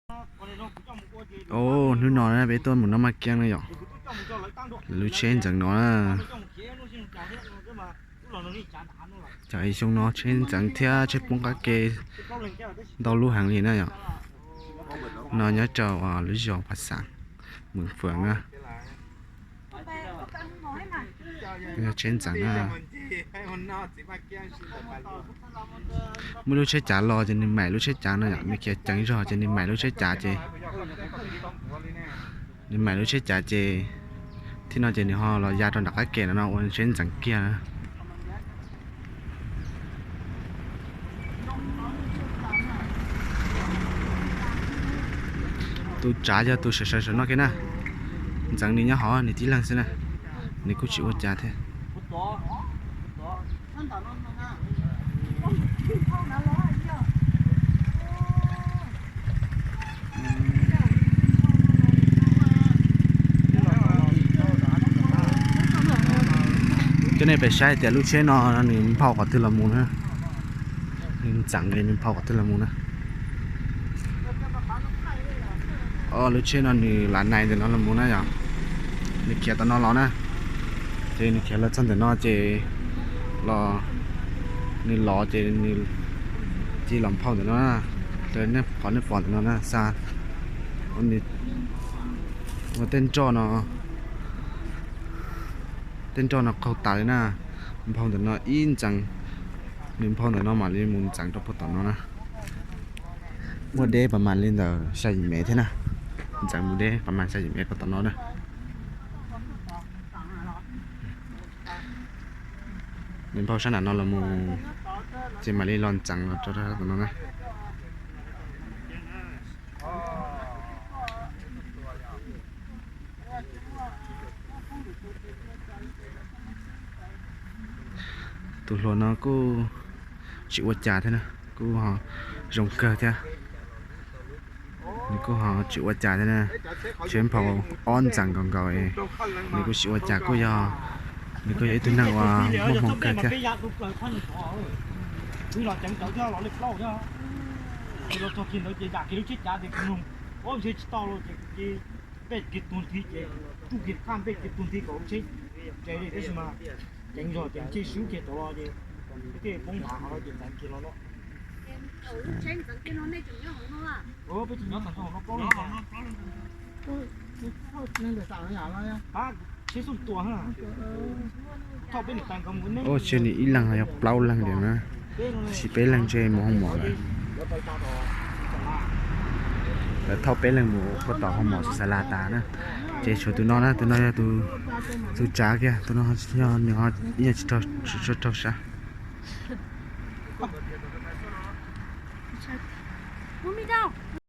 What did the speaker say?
Hnub no na peb tuaj mus noj maj kiab na yom. Lub tsheb ntxeev no na. Cov ib xyoo no tsheb ntxeev thiab tsheb poob qab ke ntau lub heev li na yom. No nyob rau lub zos Pha Xav, Mws Fwm na. Yog tsheb ntxeev na. Muaj lub tsheb cav los ces nws maim lub tsheb cav no yom, nws khiav ceev zog ces nws maim lub tsheb cav ces, nws maim lub tsheb cav ces, thib no ces nws ho los ya rau nram qab ke no no ua tsheb ntxeev kiag na. Tus tsav yog tus sawv sawv saum no kiag na. Ntxeev nws nyob hauv nws tib leeg xwb na, nws kuj tsis ua cas thiab. Coj nej pem saib tias lub tsheb no nws nphau qhov twg los mus na. Nws ntxeev li nws nphau qhov twg los mus na. Lub tsheb no nws lav nais ntawm no los mus na yom. Nws khiav tom no los na, ces nws khiav los txog ntawm no ces los, nws los ces nws cia los nphau ntawm no na. Qhov nej pom ntawm no na xa, ua tej nroj no, tej nroj no qaug tas li na. Nphau ntawm no ib ntxeev, nws nphau ntawm no mam li mus ntxeev rau puag tom no na. Muaj deb pas mas li ntawm xya yim mev thiab na. Ntxeev mus deb pas mas xya yim mev rau tom no na. Nws nphau sab nram no los mus, ces mam li los ntxeev los rau tom no na. Tus hluas no kuj tsis ua cas thiab na, kuj ho zoo kawg thiab. Nws kuj ho tsis ua cas thiab na. Tsheb nphau ob ntxeev nkaus nkaus, nws kuj tsis ua cas, kuj yog, nws kuj yog ib tug neeg uas muaj hmoo kawg thiab. Ua tsheb nws ib leeg yog plaub leeg li na, tab sis peb leeg ntshe mus hoo mom lawm. Lawv thauj peb leeg mus puag tom hoo mom Xav Xav Las tas na, ces tshuav tus no na, tus no yog tus tsav kiag, tus no yog nws ho ib nyuag tsis raug sab.